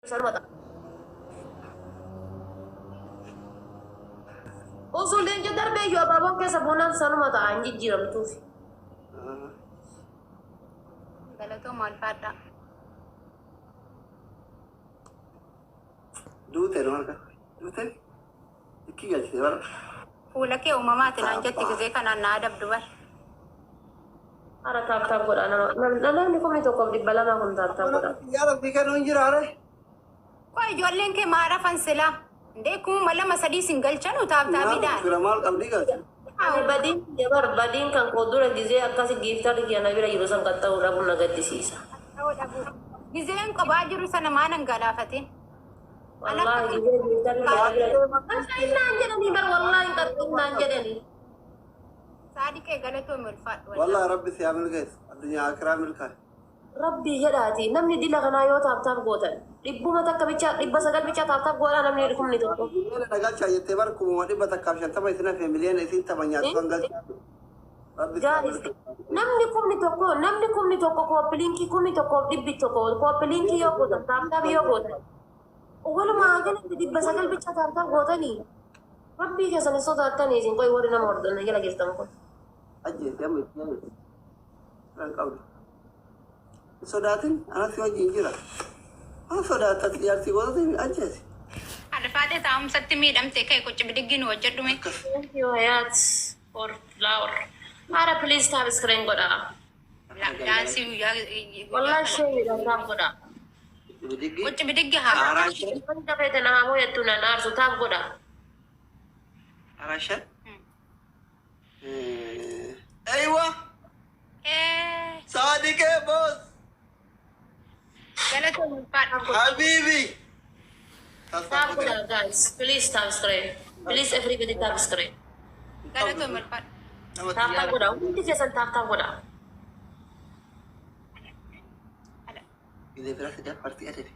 Sanuma ta'a. Osoo leenca darbee iyyuu abaaboon keessa buunaan sanuma ta'a hin jijjiiramtuufi. Galatoomaa ulfaadhaa. Duute nu harka. Duute. Ikkii galchite bara. Fuula kee uumamaati naan jetti gizee kanaan na adabdu bar. Hara tap tap godha nama namni 1200 kun tap tap godha. Yaa Rabbii kennu hin jira are. Koo ijoolleen kee maa rafan silaa? Indee 2000 3 sin galchanu taabtaabiidhaan. Fira maal qabdii galcha? Ani badiin kiyya bar badiin kan koo dura gizee akkasi giiftarri kiyya na bira jiru san qaxxa'uu dhabuun na gaddisiisa. Ta'uu dhabuu. Gizeen qobaa jiru sana maa nan galaafatin? An akka Wallaahi gizee giiftarri kiyya na bira jiru. Qaxxa'innaan jedhanii bar wallaahi hin qaxxa'innaan jedhanii. Saadiqee galatoomi ulfaadhu wallaahi. Wallahi Rabbi si haa milkeessu. Addunyaa akiraa milkaa'e. Rabbii jedhaati namni dila kanaa yoo tap tap gootan dhibbuma takka bichaa 900 bichaa tap tap godhaa namni 1000. Miliyoona na galchaa jettee bar 150,000 isin hafe miliyoona isin tapha nyaatu san galchaa. Rabbi si haa Guys milkeessu. namni 1000 namni 1000 kooppiliinkii 1100 kooppiliinkii yoo gootan tap tap yoo gootan walumaa galatti 900 bichaa tap tap gootanii Rabbii keessan hin sodaattanii isin qoy warri nama hordofne jala jirtan kun. Ajjeesi amma itti yaadu. Kan qabdu. Hin sodaatin anas si wajjin jira. Maal sodaatta ati jaartii gootatti ajjeesi. Alfaatee taa'umsatti miidhamte ka'e qucci bidiggi nu hojjedhu mee. Akkas. Thank you Hayat for flower. Haara please tap screen godha. Daansii guyyaa guyyaa Wallahi kana. sheemidha tap godha. Bidiggi. Qucci bidiggi haa. Haaraa shan. Wanta feete na haa mooyattu nan aarsu tap godha. Haaraa shan. Eywa. Saadiqee boss. Galatoomi ulfaadhu. Habibi. Tap godha guys. Please tap screen. Please everybody tap screen. Galatoomi ulfaadhu. Tap tap godha. Hundi keessan tap tap godha. Gize bira sadii partii adabe.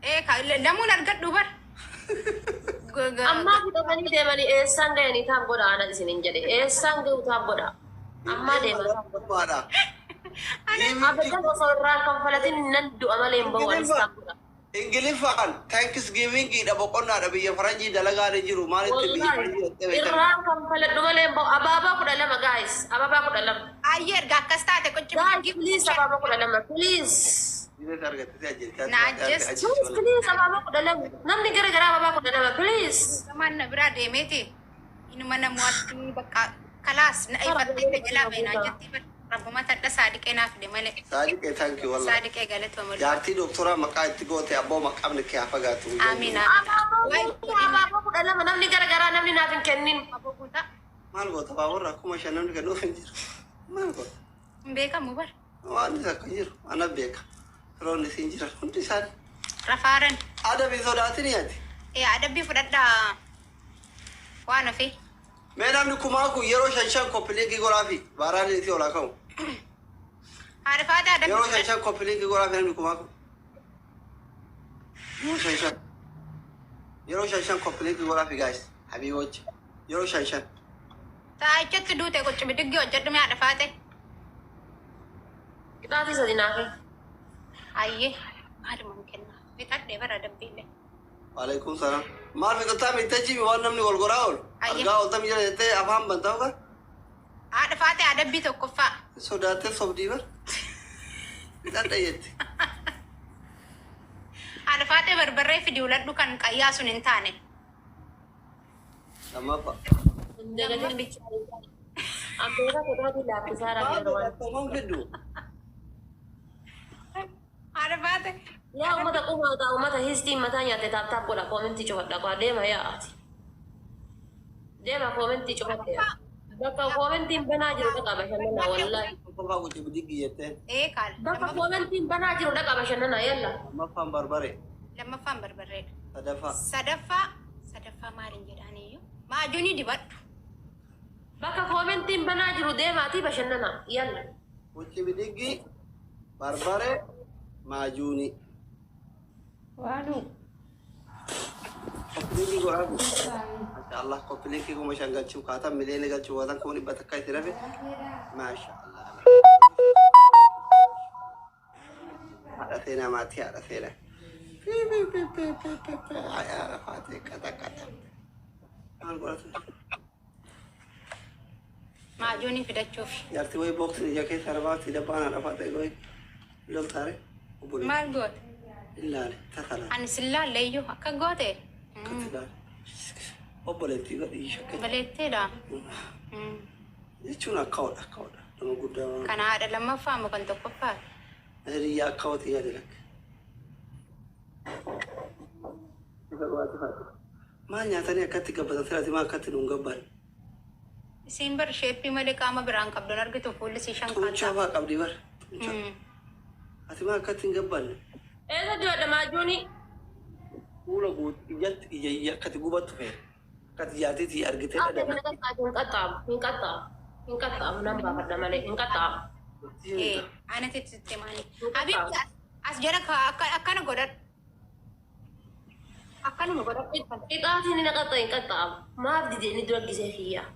Ee lamuun argadhu bar. Ammaa fudhatanii deemanii eessaan gahanii tap godha ana isinin jedhe. Eessaan gahu tap godha. Ammaa deemaa tap godha. Maadha. Abadan osoo irraa kanfalatin nan du'a malee hin bahu anis tap godha. Ingiliffaan Thanksgiving dha boqonnaadha biyya faranjii dalagaan hin jiru maalitti biyya Wallahi faranjii jettee beektan. irraa kanfaladhu malee hin bahu. Abaabaa 12 guys. Abaabaa 12. Ayyee erga akkas taate qucci Guys bidiggi. please abaabaa 12 please. Gize argatte si ajjeesti. Na ajjeesti. Please please abaabaa 12. Namni gara garaa abaabaa 12 please. Gamaan na biraa deemeeti. Inuma namooti bakka kalaas na ifattee na jalaa bahe naan jetti bar. Rabbuma tadha saadiqee naaf fide malee. Saadiqee thank you wallahi. Saadiqee galatoomi ulfaadhu. Jaartii doktoraa maqaa itti goote abboo maqaamni kee haa fagaatu. Amiin amiin. Abaaboo Waay abaaboo 12 namni gara garaa namni naaf hin kennin. Abaaboo guutaa. Maal goota baaburra 5000 namni kennuuf hin jiru. Maal goota? Hin beekamu bar. Waan isa akka jiru ana beeka. Firoonni siin jiran hundi isaanii. Rafaaran. Adabi sodaatini ati. Ee adabbii fudhadhaa waan ofii. Mee namni kumaa kun yeroo shan shan copy linkii godhaafi baaraan isii olaa ka'u. Haadha faaxee adabbii Yeroo shan fudhadha. shan copy linkii godhaafi namni kumaa kun. Yeroo shan shan. Yeroo shan shan copy linkii godhaafi guys. Habiibochi. Yeroo shan shan. Taa'achatti duute qucci bidiggi hojjedhu mee haadha faaxee. Qixaatii sadi naa kenni. Ayyee maaluma kennaa. Fixadhee bara adabbiillee. Waalaikum salaam. Maal fixataa miittachi waan namni wal goraa oolu. Ayyee. Argaa ooltam jala jettee afaan bantaa ogaa. Haadha faaxee adabbii tokkoffaa. Sodaattee sobdii bar. Fixadha jetti. Haadha faaxee barbarree fidi uladhu kan qayyaa sun hin taane. Lammaffaa. Hin dagatin bichaa. Ambeekaa qixaatii laaffisaa Maal rakkoo waan. fixattaman fiddu? Haadha faaxee. Yaa uummata qumaata uummata histiin mataa nyaatte tap tap godha koomentii cufadha qaa deema yaa ati. Deema koomentii cufadha yaa. Bakka koomentiin banaa jiru dhaqa bashannanaa wallaahi. Tokkoffaa gocha bidiggi jettee. Ee kaal. Bakka koomentiin banaa jiru dhaqa bashannanaa yalla. Lammaffaan barbaree. Lammaffaan barbarreedha. Sadaffaa. Sadaffaa sadaffaa maaliin jedhaaniyyuu maajuunii dibadhu. Bakka koomentiin banaa jiru deemaatii bashannanaa yalla. Gochi bidiggi barbaree maajuunii. Waanuu. Copy linkii godhaa. Masha Allah copy linkii 5000 galchuu kaatan miliyoona galchuu kaatan 100,000 itti rafe. Masha Allah. Haadha seenaa maatii haadha seenaa. Pe pe pe pe haadha faatee qata qata. Maal godhatu? Maajuunii fidachuuf. Jaartii wayii booksiin ija keessa arbaatti dabbaan haadha faatee wayii loltaare obboleetti. Maal goote? Ilaale tasalaan. Ani sin laalle iyyuu akka goote. Akkatti ilaale. Obboleettii godhi shakkii. Baleetteedha. Jechuun akka hodha akka hodha nama guddaa waan. Kana haadha lammaffaa moo kan tokkoffaa? Hiriyyaa akka hotii yaade lakka. Maal nyaatanii akkatti gabbatan sirati maal akkatti nuun gabban? Isiin bar sheeppii malee qaama biraan qabdu hin argitu fuulli isii shan Xuuncaa kaata. fa'aa qabdi bar. Xuuncaa. Ati maal akkatti hin gabbanne? Eessa dibadha maajuunii? Fuula guutuu ijatti ija ija akkatti gubattu fe'e. Akkatti jaartiitii argitee Ate dhadhaba. kana qaxxaamu hin qaxxaamu hin qaxxaamu hin qaxxaamu nan baafadha malee hin qaxxaamu. Ee, anatti itti maali? Habiibti as jala akkana godhadhu. Akkanuma godhadhu. Qixaatiin ni qaxxa hin qaxxaamu. Maaf dide inni dura gisee kiyyaa.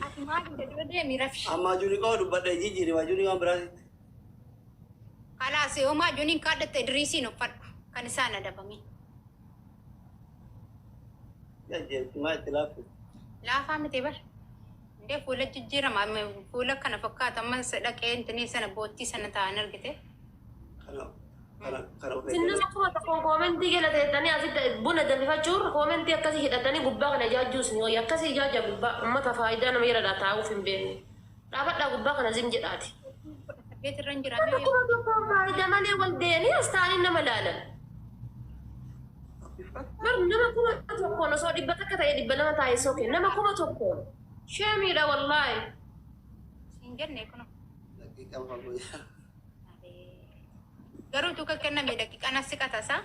Ati maal dide dura deemi rafi. Ammaa juunii qaba dubbadha jijjiiri maajuunii waan biraatitti. Kalaas yoo maajuuniin kaadhatte Idriisiin uffadhu kan isaan adabame. Jajjeetti maa itti laaffe. Laafaa miti bar. Indee fuula jijjiirama fuula kana fakkaata amma dhaqee intinii sana boottii sana taa'an argite. Kana kana kana of Isin eeggannoo. nama kuma tokkoon koomentii jala teettanii asitti buna danfifachuun koomentii akkasii hidhatanii gubbaa kana ijaajjuu isin wayya akkasii ijaajja gubbaa uummata faayidaa nama jala taa'uuf hin beekne. Dhaabadhaa gubbaa kana zim jedhaati. 18 irra hin Nama jiraame. kuma tokkoon faayidaa malee wal deemanii as taa'anii nama laalan. Bar nama 1000 osoo 100 ta'e 200 taa'e soke nama 1000 sheemiidha wallaahi. Siin jenne kuno. Daqiiqaan fagoo jira. Garuu tuka kenname daqiiqaan as siqata isaa.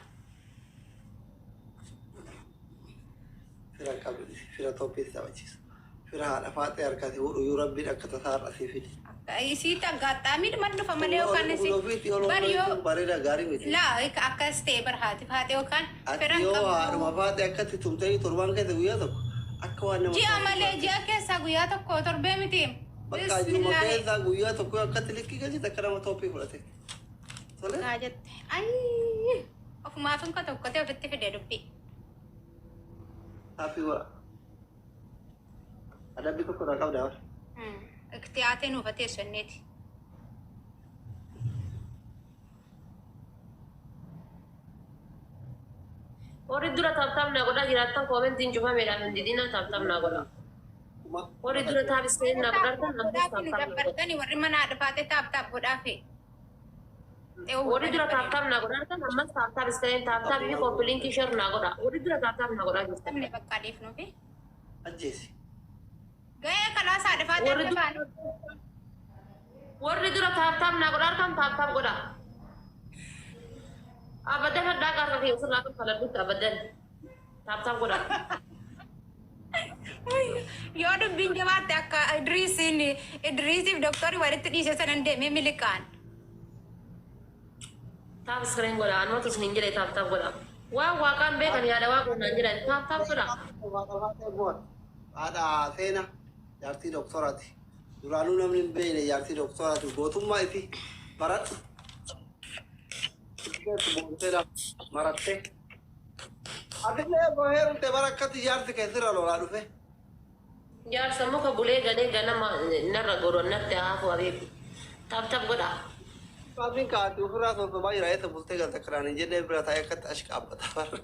Fira qabdi fira tooppiitti taphachiisa. Fira haadha faaxee harkatti fuudhu iyyuu rabbiin akka tasaa har'a sii fide. Isii aggaxaamii dhuma dhufa malee yookaan isii Ofiitti ol bar yoo bareeda gaarii miti. laa akkas ta'e bar haati faate yookaan Ati firan yoo qabu. haadhuma faaxee akkatti tumtee torbaan keessa guyyaa tokko akka waan nama. Ji'a malee ji'a keessaa guyyaa tokko torbee miti. Bakka ji'uma keessaa guyyaa tokko akkatti likkii galchite akka nama toophii fudhate. Tole. Gaa jette. Ayii ofumaaf hin tokko ta'e ofitti fide dubbii. Taappii godha. Adabbii tokko irraa qabdaa bara. Iktiyaatee nuuf teessanneeti. Warri dura tap tap naa godhaa jiraattan koomentiin cufameedhaaf hin didina tap tap naa godhaa. Warri dura tap iskiriin naa godhaartan ammas tap tap naa godhaa. Dabbartani warri mana haadha faate tap tap godhaafi. Warri dura tap tap naa godhaartan ammas tap tap iskiriin tap tap fi copy link share naa godhaa. Warri dura tap tap naa godhaa jirtan. Namni bakka dhiifnuufi. Ajjeesi. Ga'ee kalaas haadha faate Warri adda baanu. Warri dura tap tap naa godhaartan tap tap godhaa. Abadan hadhaa qaarra fi ofirraa kan faladhutti abadan tap tap godhaa. Yoo dubbiin jabaatte akka Idriisiin Idriisiif doktorri walitti dhiise sanan deemee miliqaan. Tap iskiriin godhaa. Anumatu isin hin jedhe tap tap godhaa. Waan waaqaan beekan yaada waaqoon naan jedhan tap tap godhaa. Haadha seenaa jaartii doktoraati. Duraanuu namni hin beekne jaartii doktoraati. Gootummaa ifi baradhu. Boonteedha marattee. Atillee heerumte bara akkatti jaarsi keessirra lolaa dhufe. Jaarsa muka bulee galee ganama narra goronnatti haafu abeeku. Tap tap godhaa. Baabin kaati ofirraa sossobaa jira eessa bultee galta karaan hin jennee bira taa'ee akkatti achi dhaabbata bara.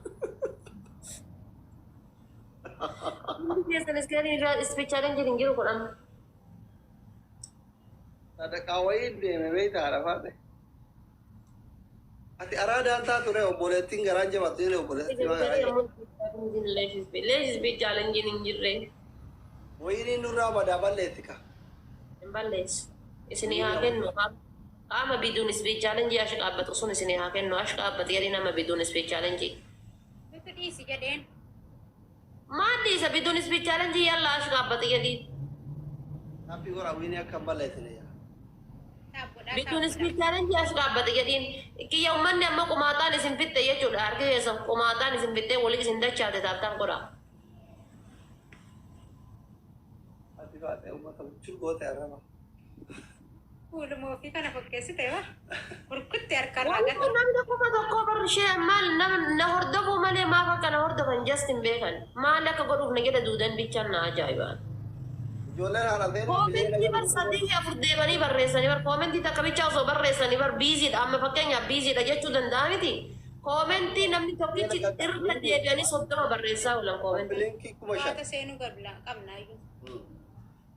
Hundi keessan iskiriin irraa ispichaaleen jiru hin jiru godhama. Sadaqaa wayii deeme beektaa haadha faate. Ati araadaan taa ture obboleettiin garaan jabaattu jedhe obboleettiin maa garaa jabaattu. Leeshis chaalenjiin hin jirre. Wayiniin nurraa badaa balleessi ka. Hin balleessu. Isinii haa kennu. Qaama biduun speed challenge ashi dhaabbatu sun isinii haa kennu. Ashi dhaabbatu jedhii nama biduun speed challenge. Nuti dhiisi jedheen. Maaddi isa biduun speed challenge yalla ashi dhaabbatu jedhii. Taappii godhaa wayinii akka hin balleessine jira. Tap godhaa. Biduun speed challenge ashi dhaabbatu jedhiin. Kiyya uummanni amma qumaaxaan isin fixxe jechuudha. Harki keessan qumaaxaan isin fixxee walii isin dachaate tap tap godhaa. Ati faate uummata buchuu goote arraba. Fuuluma ofii kana fakkeessite bar. Burkutti harkarraa Wanti gata. Namni 1000 bar ishee maal nama na hordofuu malee maaf akka na hordofan just hin beekan. Maal akka godhuuf na jedha duudan bichaan na ajaa'ibaan. Ijoolleen haadha seenaa Koomentii bar sadii afur deemanii barreessanii bar koomentii takka bichaa osoo barreessanii bar biiziidha, amma fakkeenyaaf biiziidha jechuu danda'a miti. Koomentii namni tokkichi irra deebi'anii 30 barreessaa oolan koomentii. Linkii 5000. Waata seenuu qabnaayyuu.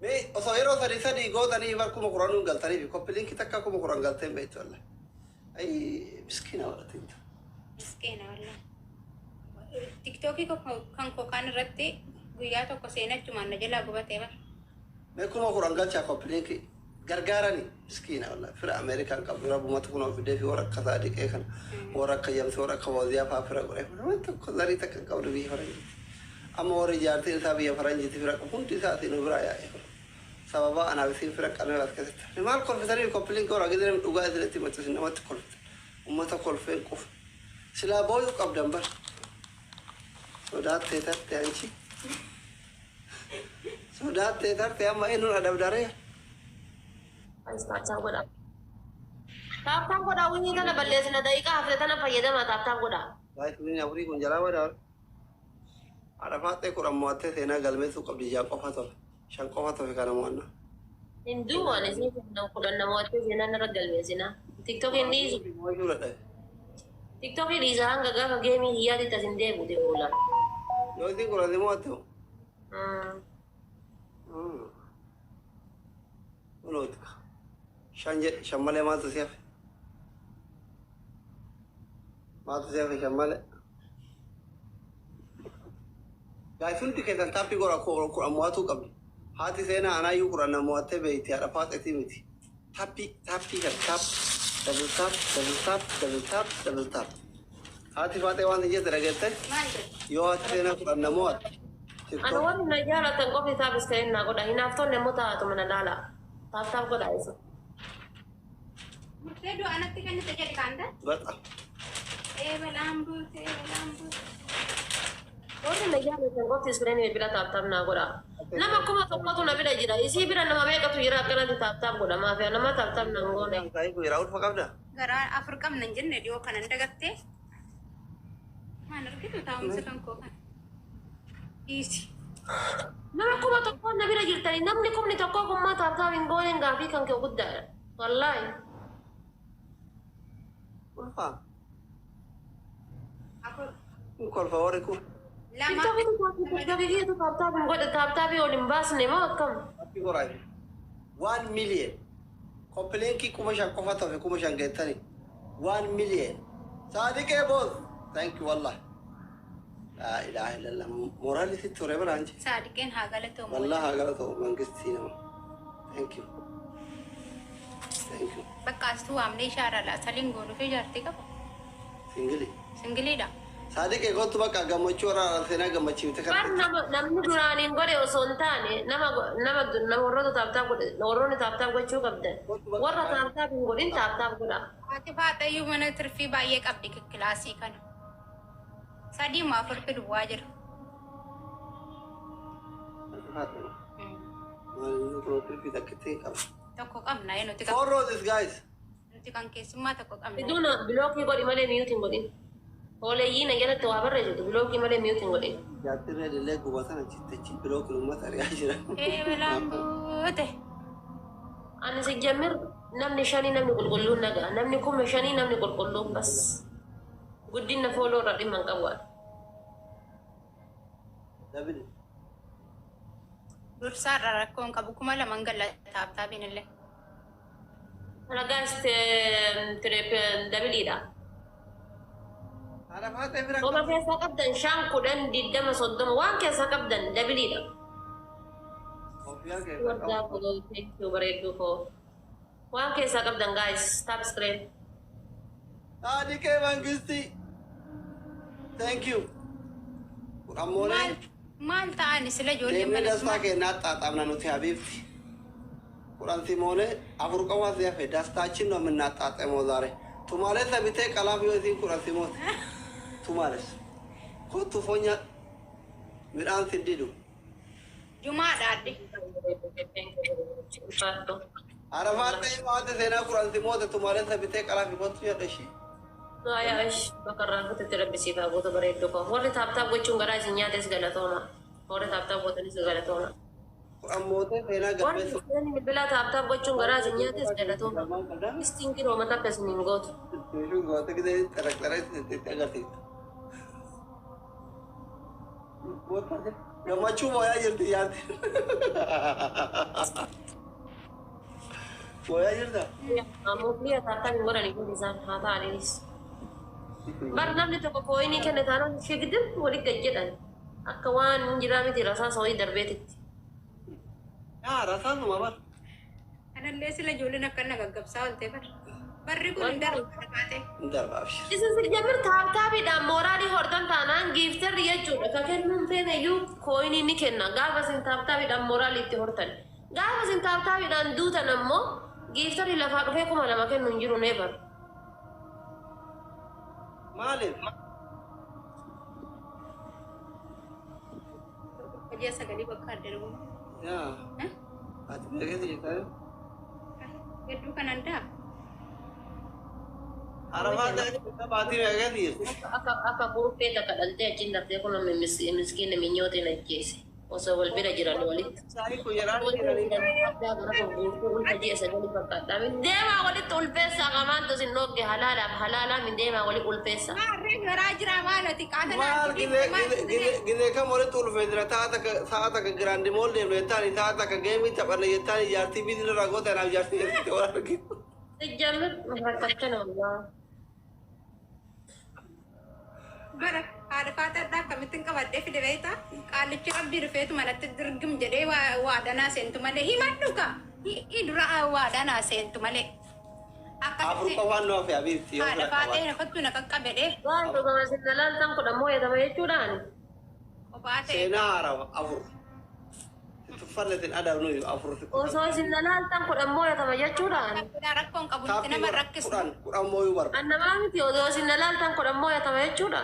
Mee osoo yeroo sadii sadii gootanii bar 10,000 galtanii fi copy linkii takka 10,000 galteen beektu wallah. Ay, miskiina walatti. Miskiina wallah. Tiktookii kan koo kaan irratti guyyaa tokko seenachumaan na jalaa gubatee bar. Mee 10,000 galchaa copy linkii gargaarani, miskiina wallah, fira Ameerikaan qabdu rabbumatu kun fidee fi warra akka Saadiqee kana, warra akka Yamsi, warra akka Waziyaa fa'aa fira godhee waan tokko zarii takka hin qabdu biyya faranjiiti. Amma warri jaartiin isaa biyya faranjiiti fira qabu hundi isaatiin nu biraa yaa'ee fira. Sababa anaaf isin fira qabnee as keessatti. Maal kolfitanii copy linkii warra gidira dhugaa isinitti himatu, isin namatti kolfitan. Uummata kolfeen qufa. Silaa booyuu qabdan bar. Sodaattee tarte anchi. Sodaattee tarte, amma eenyuun adabdaree? Tap tap godha. Tap tap godha, winii tana balleessina, daqiiqaa hafte tana fayyadama, tap tap godha. Baay'ee afurii kun jalaa badaa. Haadha faaxee 10 mo'attee seenaa galmeessuu qabdi, ja'a qofa tofe. Shan qofa tofe kana mo'annaa. Hinduu waan isin 10 namoota seenaan irra galmeessina. Tiktookiin dhiisu. Mo'achuu dadhabe. Tiktookiin dhiisa hanga gaafa geemii hiyyaatti tas hin deebi'u deemuula. Yoo isin 10 si mo'atte moo? Kunooti. Shan jedhe, shan malee maaltu si hafe? Maaltu si hafe shan malee? Guys, hundi keessan taappii godha, 10 mo'atuu qabdi. Haati seenaa anaayyuu 10 na mo'attee beekti, haadha faaxeetii miti. Taappii taappii kan tap, double tap, double tap, double tap, double tap. Haati faaxee waan hin jette dhageette? Maal jedhu? Yoo haati seenaa 10 na mo'atte. Ana TikTok. Warri na jaalatan qofti tap screen naa godha. Hinaaftonni immoo taa'atu mana laala. Tap tap godha isa. Murtee du'a anatti kennite jedhi kaanta. Baxa. Ee, balaan buute, balaan buute. Warri na jaalatan qofti screen bira tap tap naa godha. Nama 1000tu na bira jira. Isii bira nama meeqatu jira akkanatti tap tap godha. Maafi nama tap tap nan goone. Saayii ulfa qabda. Garaa afur qabna hin jenne dhiyoo kanan dagattee. Maal argitu taa'umsa kan koo kana. Dhiisi. Nama 1000 na bira jirtanii namni 10,000 kummaa tap tap hin gooneen gaafii kan kee guddaadha. Wallaahi. Ulfa. Afur. Kun kolfa warri kun. Lama. Tiktookii tap tap hin godhe, tap tapii ol hin baasne moo akkam? Taappii godhaa. 1 million. Copy linkii 5000 qofa tofe, 5000 geettani. 1 million. Saadiqee boos. Thank you wallah. Laa ilaaha illallah. Moraalli sitti ture biraan je. Saadiqeen haa galatoomu. Wallah haa galatoomu mangistii nama. Thank you. Thank you. Bakka astuu waamnee ishaara laa saliin goonuu fi jaartii qaba. Singili. Singiliidha. Saadiqee kootu, bakka gammachuu warra seenaa gammachiifte Bar kana. Nama namni duraaniin godhe osoo hin taane nama warroota tap tap godhe, warroonni tap tap gochuu qabdan. Warra tap tap hin godhin tap tap godha. Haati faaxayyuu mana tirfii baay'ee qabdi kilaasii kana. Sadii moo afurtu duwwaa jira. Maal inni kun tirfii takkitti qaba. Tokko qabna nuti kan Four roses, guys. Nuti kan keessummaa tokko qabna. Iduuna blockii godhi malee mute hin godhin. Hooleyyii na jalatti waa barreessitu blockii malee mute hin godhin. Jaartirree illee gubatan achitti achi blockiin uummata ari'aa jira. Ee, balaan buute. Ani si jammir namni shanii namni qulqulluun nagaa, namni 5000 namni qulqulluun bas. Guddina follow irraa dhimma hin qabu ani. Dabili. Dursaarra rakkoon qabu 2000 galla tap tapiin illee. Ragaas doubleiidha. Haadha faaxee bira. Oma keessaa qabdan 5, 10, 20, 30 waan keessaa qabdan doubleiidha. Koffiyaan keessaa Wardaa qabu. koo, thank you bareedduu koo. Waan keessaa qabdan, guys, tap screen. Saadiqee mangistii. Thank you. Ammoo Maal maal ta'an sila ijoolleen deemnee mana dastaa keenyaa አጣጣምና nuti ሀቢብቲ 10 ሲሞኔ afur qofa si hafe, ደስታችን ነው የምናጣጥመው ዛሬ። ቱማሌስ bitee qalaaf yoo isiin 10 simoot ቱማሌስ kottu fonya midhaan siddidu. Jumaadha adde. Ulfaattu. Arafaat maate seenaa 10 si moote tumaalee sabitee qalaa fi kottu jedha ishee. Yaa'ish bakka irraa kututti rabbisiif haa gootu bareedduu koo. Warri tap tap gochuun garaa isin nyaates galatooma. Warri tap tap gootanis galatooma. 10 mootee seenaa Warri galmeessu. bilbilaa tap tap gochuun garaa isin nyaates galatooma. Istiin kiroo mata akka isin hin gootu. Meeshuun goote gisee xaraqxara itti agarsiisa. Gammachuu mooyaa jirti yaadde. Mooyaa jirta? Ammoo biyya tap tap hin godhani kun isaan haa ta'anis. Bar namni tokko coinii kenne taanaan shigdim walitti gad jedhan. Akka waan hin jiraa miti rasaasa wayii darbeetitti. Yaa rasaasuma bar. Kanallee sila ijoolleen akkana gaggabsaa oolte bar. Barri kun hin darbu baate. Hin darba abshir. Isin sijjamir tap tapiidhaan mooraalii hortan taanaan gifterri jechuudha. Ka kennuun feene iyyuu coinii ni kenna. Gaafa isin tap tapiidhaan mooraalii itti hortan. Gaafa isin tap tapiidhaan duutan ammoo gifterri lafaa dhufee 2000 kennu hin jiru neebar. Maaliif? Hojii sagalii bakka adda dhugu. Yaa. Ati beekee jirta? Hedduu kanan daa. Arafaat baatii meeqa jirti? Akka kuruphee takka dhaltee achiin daftee kun miskiina minyootiin ajjeese. Osoo wal bira jiran walitti. Saayii kun jedhaan jiranii. Deemaa walitti ulfeessaa qamaantu isin dhoogge halaalaaf halaalaa min deemaa walitti ulfeessaa. Maarree garaa jira maalati qaata Maal gizee kam walitti ulfeessina sa'a takka giraandi mool deemne jettaani sa'a takka geemii taphanne jettaani jaartii biizinii irraa goota anaaf jaartii jettee wal arginu. Sijjamir rakkachana wallah. Bara haadha faataadhaa akkamittiin qabadhee fide beektaa? Qaallichi rabbii dhufeetu manatti dirgim jedhee waadanaa seentu malee himadhu ka. Dura waadanaa seentu malee. Afur Akkasitti qofaan nu hafe abiibti yoo haadha fira faaxee qabaate. nafatti na qaqqabedhee Waan dhugama isin dalaaltan kudhan mooyatama jechuudhaan. kophaa ta'e. Seenaa haarawa afur. Tuffannetin adabnu afur. Osoo isin dalaaltan kudhan mooyatama jechuudhaan. Rakkoon qabu nuti nama rakkisu. 10 10 mooyuu barbaada. Annamaa miti osoo isin dalaaltan kudhan mooyatama jechuudha.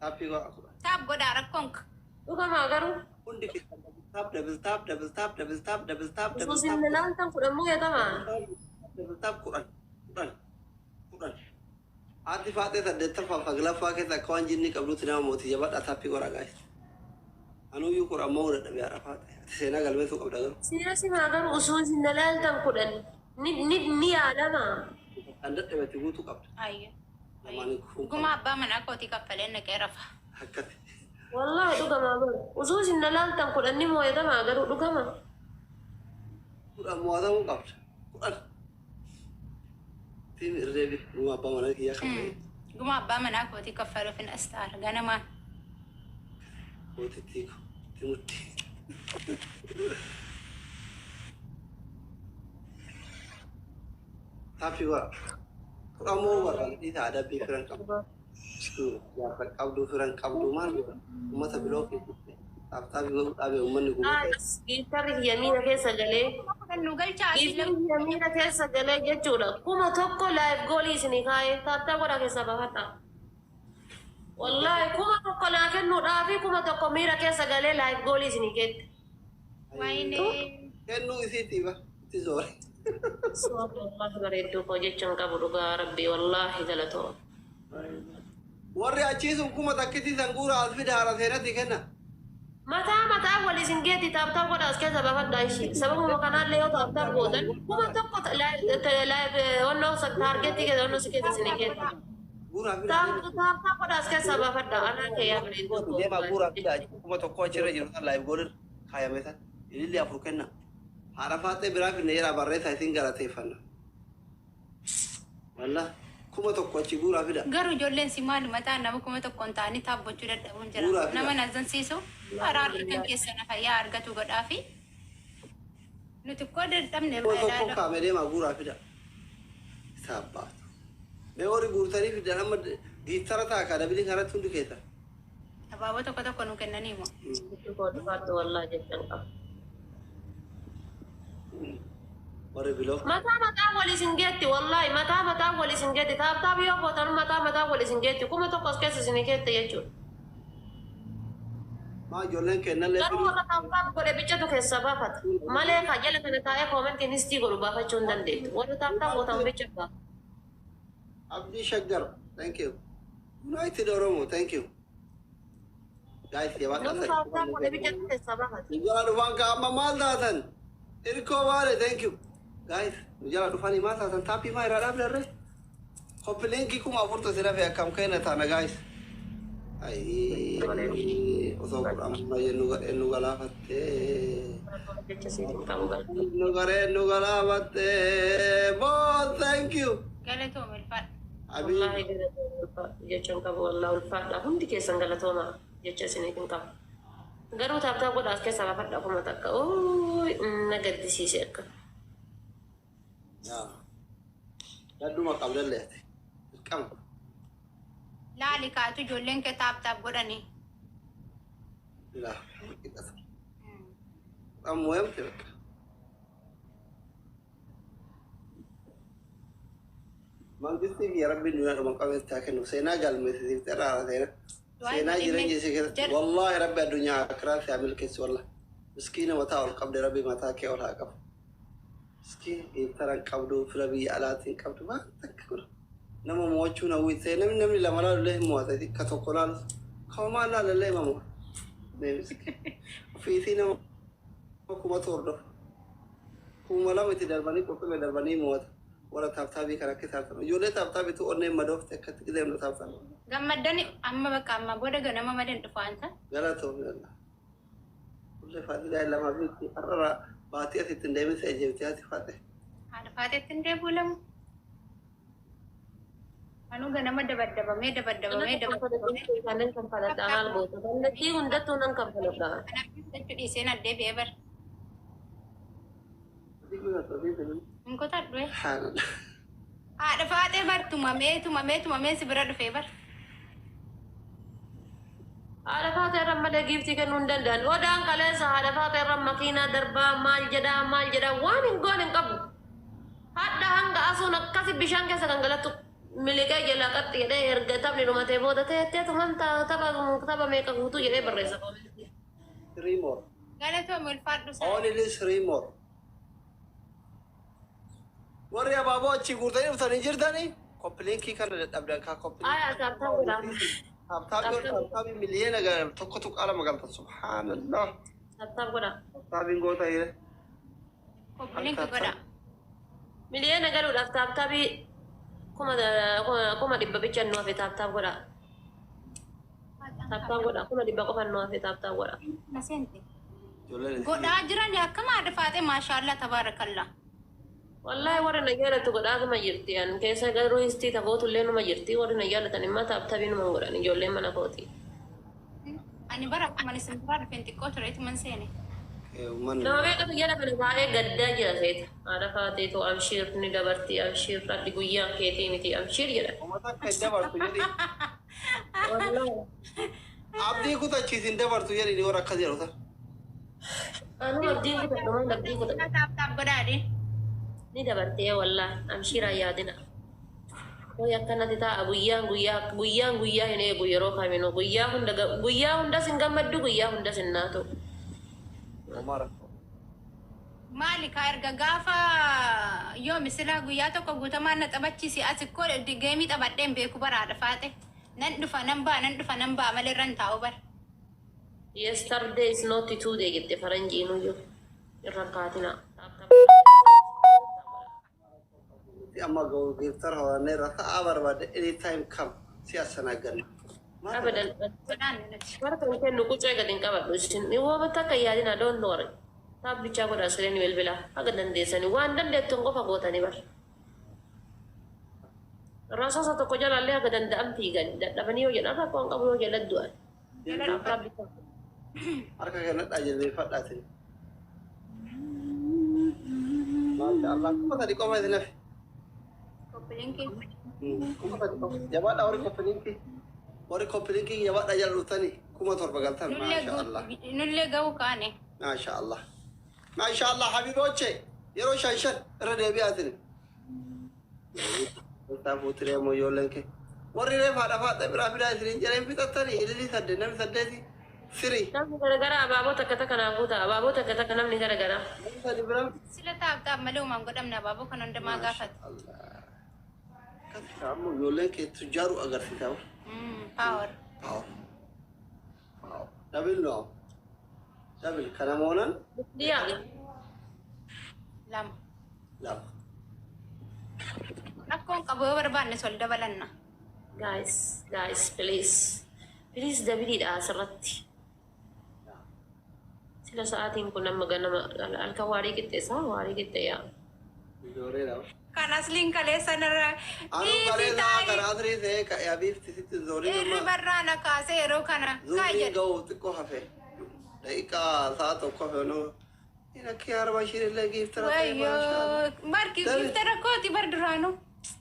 Taappii godha 10. Taap godhaa rakkoon Dhugamaa garuu. Hundi keessan double tap double tap double tap double tap double tap Osoo double isin tap dalaaltan kudhan mooyatama. double tap 10 10 10. Haati faaxee saddeettaffaa saglaffaa keessa akka waan jinni qabduutti nama mootii jabadha taappii godha gaayis. Anuyyuu 10 moo dadhabee haadha faaxee. Ati seenaa galmeessuu qabda garuu. Siira simaa garuu osoo isin dalaaltan kudhan ni yaalama. Kan dadhabetti guutuu qabda. Ayyo. Lamaan kufuun Guma qabda. abbaa manaa kootii kaffalee naqee rafa. Akkati. Wallahi dhugamaa garuu osoo isin dalaaltan kudhan ni mooyatama garuu dhugama. 10 mo'atamuu qabda. 10. Tiim irreebi guma abbaa manaa kiyyaa kaffalee. Guma abbaa manaa kootii kaffaluuf hin as ta'a ganamaan. Mootitti timutti. Taappii godha. 10 moo barbaada dhiisa adabbii firan qabdu. Jaarsa qabduu firan qabdu maal godha? Uummata biloo keessatti tap tapii godhuu dhaabee uummanni gubatee. Gifterri kiyya miira keessa galee. 10 nu galchaa asii Gifterri kiyya miira keessa galee jechuudha. 1000 live goalii isinii kaa'ee tap tap godha keessaa baafadha. Wallahi 1000 naa kennuudhaafi 1000 miira keessa galee live goalii isinii kette. Wayinee. Kennuu isiitiifa itti zoore. Wallahi bareedduu koo jechuun qabu dhugaa rabbii wallahi galatoo. Warri achii sun kuma takkitii san guura as fida haara seenatti kenna. Mataa mataa wal isin geetti tap tap godha as keessa baafadhaa ishii. Sababuma kanaallee yoo tap tap gootan 1000 live onnoo targetii keessa onnoo si keessa isinii kenna. Guuraa fida. Tap tap godha as keessa baafadhaa. Anaa kee yaa bareedduu koo. Deemaa guuraa fida 1000 achirra jiru san live goalirra kaayame san ililli afur kenna. Haadha faaxee biraa finne jedhaa barreessaa isin galateeffanna. Wallah 1000 achi guuraa fida. Garuu ijoolleen si maal mataa nama 1000 ta'anii taabbachuu dadhabuun jira. Guuraa fida. Nama nazansiisu araarri kan keessa na fayyaa argatu godhaa fi nuti koo dadhabne 1000 kaame deemaa guuraa fida. Isaa baatu. Mee warri guurtanii fidan amma giittara ta'a ka dabilii kanatti hundi keessa. Abaaboo tokko tokko nu kennanii moo. Koo dhufaadhu wallahi jechaan qabu. Warri biloo. Mataa mataa wal isin geetti wallahi mataa mataa wal isin geetti tap tap yoo gootan mataa mataa wal isin geetti 1000 as keessa isinii keette jechuudha. Maa ijoolleen kennallee Garuu warra tap tap godhe bichatu keessaa baafata. Malee ka jala kana taa'ee koomentiin histii godhu baafachuu hin dandeettu. Warra tap tap gootan bicha baafata. Abdii Shaggar, thank you. United Oromo, thank you. Guys, jabaadhaa. Namni tap tap godhe bichatu keessaa baafata. Nu jala dhufan ka amma maal taatan? Irkoo baale, thank you. Guys, nu jala dhufanii maal taatan? Taappii maa irraa dhaabdarre? Copy linkii 4000 si rafe akkam kenna taana, guys. Ayii, osoo kudhan baay'ee nu gadhee nu galaafattee. Jecha siitiin qabu galata. Nu garee nu galaafattee. Boo, thank you. Galatoom, ulfaadha. Abii. Wallaahi galatooma jecha hin qabu, wallaahi ulfaadha. Hundi keessan galatooma jecha isiniif hin qabu. Garuu tap tap godha as keessaa baafadha 1000. Uuy, na gaddisiise akka. Yaa. Gadduma qabdallee ati. Dirqama. Laali kaatu ijoolleen kee tap tap godhanii. Laa, qixxata. Ammoo yamte bakka. Mangistii fi Rabbiin dunyaa dhuma qabeessa haa kennu. Seenaa galmeessisiif xirraara seenaa. Seenaa jireenya isii keessatti wallaahi Rabbi addunyaa akiraa si haa milkeessu wallah. Miskiina mataa ol qabde, Rabbi mataa kee ol haa qabu. Miskiina geettara hin qabdu, fira biyya alaatiin qabdu, waan takka godha. Nama mo'achuu na hawwite, namni lama laalullee hin mo'ata, ka tokko laalus kawamaan laalallee hima mo'a. Ofiisii nama kumatu hordofa. 2000 itti darbanii qurxummee darbanii mo'ata. Warra tap tapii kan akka tap tapii. Ijoollee tap tapiitu onneen madoofte akkatti deemna tap tapii. Gammaddani amma bakka amma booda ganama malee hin dhufaanta. Galatoomii Allah. Ullee faaxidaa lamaa fi har'arraa baatii asitti hin deemin si ajeebitee haati faate. Haadha faateetti hin deebi'u lamu. Anuu ganama dabaddabamee dabaddabamee dabaddabamee. Kanneen kan faladhaa maal goota? Kallattii hundattuu nan kan faladhaa. Kanaaf jechuu dhiiseen addee bi'ee bara. Hin kotadhu. Subhaanallah. Haadha faatee bar tumamee tumamee tumamee si bira dhufee bar. Haadha faatee irra malee giiftii kennuu hin danda'an. Odaan kaleessa haadha faatee irra makiinaa darbaa maal jedhaa maal jedhaa waan hin goone hin qabu. Hadha hanga asuun akkasi bishaan keessa kan galattu miliqee jalaa qaxxi jedhee erga taphni dhumatee booda teettee tuman tapha tapha meeqa guutuu jedhee barreessa. Three more. Galatoom, ulfaadhu sana. Only three more. Warri abaaboo achii guurtanii dhuftanii jirtanii copy linkii kana dadhabdan kaa copy linkii. Aya, tap tap godhaa. Tap tapii tap tapii 1.2 miliyoona galtan, subhaanallah. Tap tap godhaa. Tap tapiin goota hire. Copy link godha. Miliyoona galuudhaaf tap tapii 100,000 bicha nu hafe, tap tap godhaa. Tap tap godhaa, 100,000 qofa nu hafe, tap tap godhaa. Na seente. Ijoolleen Godhaa jiran akkama haadha faatee, maashaallah, tabaarakallaa. Wallaahi warri na jaalatu godhaatuma jirti. An keessa garuu histii tafootullee numa jirti. Warri na jaalatan immoo tap tapii numa godhan ijoolleen mana kooti. Ani bara akkuma isin biraa dhufeen xiqqoo tureetu man seene. Uummanni. Nama meeqatu jala kana taa'ee gaddaa jira seeta. Haadha faateetu abshiir ni dabarti, abshiir addi guyyaan keetii miti, abshiir jedha. Uummata akka hin dabartu jedhi. Wallaahi. Abdii kutachiis hin dabartu jedhi warra akkas jedhu ta'a. Anuu abdiin kutadhu, maal abdii kutadhu. Tap tap godhaadhi. Ni dabartee wallaahi, abshiiraa yaadina. Hoy akkanatti taa'a, guyyaan guyyaa guyyaan guyyaa hin eegu yeroo kaminuu, guyyaa hunda guyyaa hundas hin gammaddu, guyyaa hundas hin naatu. Homaa rakkoo. Maali kaa erga gaafa yoo misilaa guyyaa tokko guutamaan na taphachiisi as ikkoo geemii taphadheen beeku bara haadha faate. Nan dhufa nan ba'a, nan dhufa nan ba'a malee irra hin taa'u bara. Yesterday is not today jette faranjiinuyyuu. Irra kaatina. Amma gifter horanneerra ta'aa barbaade, anytime come si assanagganna. Abadan. Godhaan nuti. Warra kan kennu qucee gadi hin qabadhu isin. Waan takka yaadina, don't worry. Taabbichaa godhaa sireen bilbilaa haga dandeessanii waan dandeettuun qofa gootanii bar. Rasaasa tokko jalaallee haga danda'an fiigan dadhabanii yoo jedhan rakkoo hin qabu yoo jala du'an. Taabbichaa. Harka kennadhaa jilbeeffadhaatiin. Maasha Allah, 3000 qofa isin hafe. Copy linkii. 3000 qofa. Jabaadhaa warri copy linkii. Warri copy linkii jabaadhaa jala dhuftanii 7000 galtan. Maasha Allah. Nullee ga'uu kaane. Maasha Allah. Maasha Allah, habiboche yeroo shan shan irra deebi'aatiin. Isaa fuutiree immoo ijoolleen kee. Warri reef haadha faaxa biraa fidaa isiniin jedheen fixattanii ililii saddeet namni saddeeti. Three. Namni garagaraa abaaboo takka takka naa guuta. Abaaboo takka takka namni garagaraa. Namni sadi biraa. Sila tap tap malee uumaan godhamne abaaboo kan hundumaa gaafatu. Allah. Akkasuma ammoo ijoolleen kee tujjaaru agarsiisa. Power. Power. Power. Double no. Double kana moonan Diyaa. Lama. lama. Rakkoon qabu yoo barbaanne sol dabalanna. Guys, guys, please. Please doubleiidha asirratti. Sila sa'aatiin kun amma ganama halkan waarii qixxeessaa waarii qixxeeyaa. Ijooreedha. Kan asliin kaleessa narra Anu dhiisi kaleessa taa'i. karaa asirii ta'ee ka'ee abiifti sitti zooriin Irri amma barraa na kaasee yeroo kana kaa zuuriin jedhe. ga'u xiqqoo hafe. Daqiiqaa sa'a tokko hafe noo. Inni akka harma ishiin giiftara ta'e maashaa. Wayyoo marki giftara kooti bar duraanuu.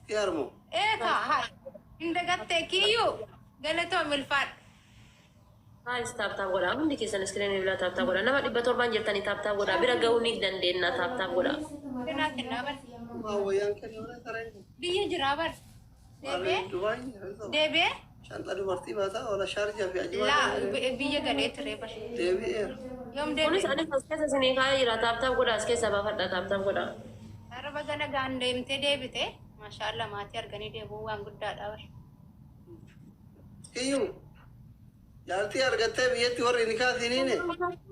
Kiyaarmoo. Eekaa haa hin dagattee kiyyuu galatoo milfaadhu. Guys, tap tap godhaa. Hundi keessan screenii bilaa tap tap godhaa. Nama 700n jirtanii tap tap godhaa. Bira ga'uu ni dandeenya tap tap godhaa. Kennaa kennaa bar. Maa wayyaan kennu sareen. Biyya jiraa bar. Deebi'ee Dubaay. deebi'ee Shanta dubartii baasaa oola Shaarjaa fi Ajimaa. laa biyya galee ture bar. Deebi'eera. Yoom Kunis deebi'e? anis as keessa isinii kaa'ee jira. Tap tap godhaa as keessa baafadhaa tap tap godhaa. Araba gana gaan deemtee deebite. Maashaallah maatii arganii deebi'uun waan guddaadha bar. Kiyyuu. Jaartii argattee biyyatti warri ni kaasiniine.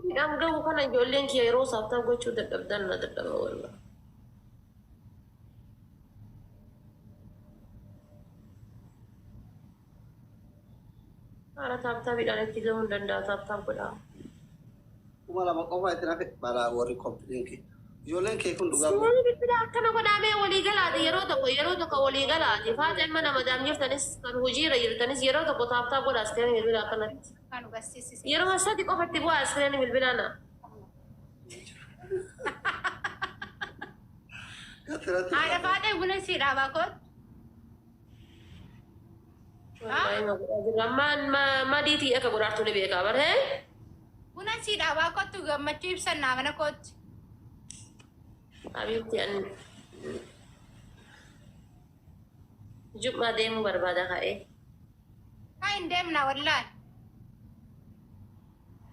Midhaan gahu kana ijoolleen kiyya yeroo tap tap gochuu dadhabdan na dadhaba wallah. Haala tap tapiidhaan itti gahuu hin danda'a tap tap godhaa. 2000 qofa itti hafe balaa warri copy linkii. Ijoolleen kee kun dhugaa. Suurri bilbila akkana godhamee walii galaati yeroo tokko yeroo tokko walii galaati. Faata ilma nama daam jirtanis kan hojiirra jirtanis yeroo tokko tap tap godhaa screenii bilbila akkanatti. Kan agarsiisise. Yeroo sadi qofatti bu'aa screenii bilbilaa na. Gasirratti. Haadha faatee buna sii dhaabaa koot. Ammaan madiitii akka godhaartu ni beekaa barhee. Buna sii dhaabaa kottu gammachuu ibsannaa mana kootti. Abiitti an jum'aa deemuu barbaada ka'ee. Haa hin deemna wallaahi.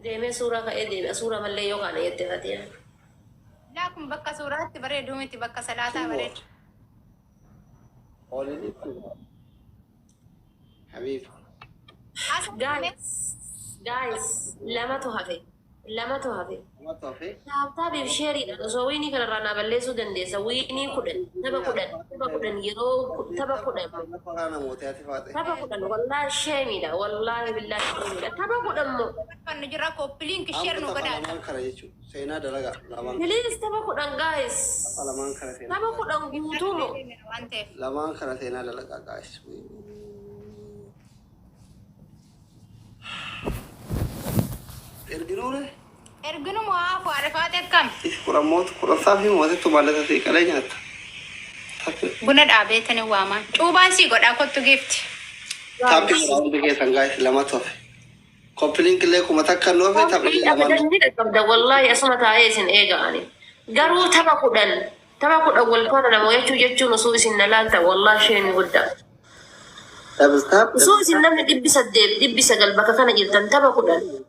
Deemee suuraa ka'ee deemee suuraa mallee yoo kaane jette fatia. Laa kun bakka suuraatti bareedu miti bakka salaataa bareedu. Oolini. Habiib. As Guys, guys, lamatu hafe. Lamatu hafe. Namatti hafe. Tap tapiif shareiidhaan osoo winii kanarraa naa balleessuu dandeessa. Winii 10, tapha 10, tapha 10 yeroo tapha 10. Karaa namoota ati faate. Tapha 10 wallaahi shameiidha. Wallaahi billaahi shameiidha. Tapha 10 moo. Fannu jira copy link share nu Amma tapha godhaa. lamaan kana jechuudha. Seenaa dalagaa lamaan. Please tapha 10 guys. Tapha lamaan kana seenaa. Tapha 10 guutuu moo. Waan ta'eef. Lamaan kana seenaa dalagaa guys. Erginuure. Erginuma haafu haadha faatee akkam? Kudhan mootu kudhan saafii mootettu maallata sii qalee nyaatta. Buna dhaabeetanii waamaa. Cuubaan sii godhaa kottu giifti. Taappii godhaa hundi keessan guys lamatu hafe. Copy link illee 1000 nu hafe taphni lamaan. Abadan ni qaqqabda wallaahi asuma taa'ee isin eega ani. Garuu tapha 10 tapha 10 wal faana nama jechuu jechuun osoo isin na laalta wallaahi shameii guddaa. Double tap. Osoo isin namni 800 900 bakka kana jirtan tapha 10.